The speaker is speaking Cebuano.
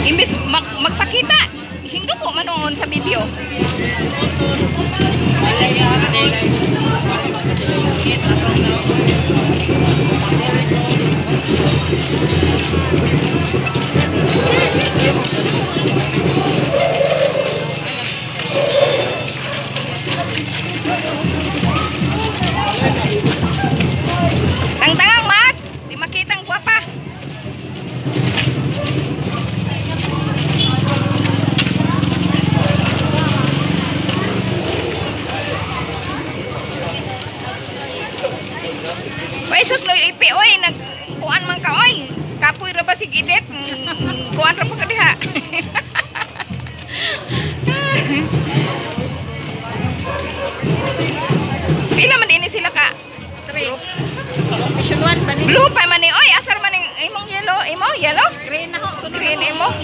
Imbis magpakita, hindi ko manoon sa video. Tangtangang mas, di makitang gwapa. Oy, sus no ipi oy, nag kuan man ka oy. Kapoy ra ba si Gidet? Kuan ra pa ka diha. Pila man ini sila ka? Three. Mission 1 pa ni. Blue pa man ni oy, asar man ning imong yellow, imo yellow? Green na ho. Green imo.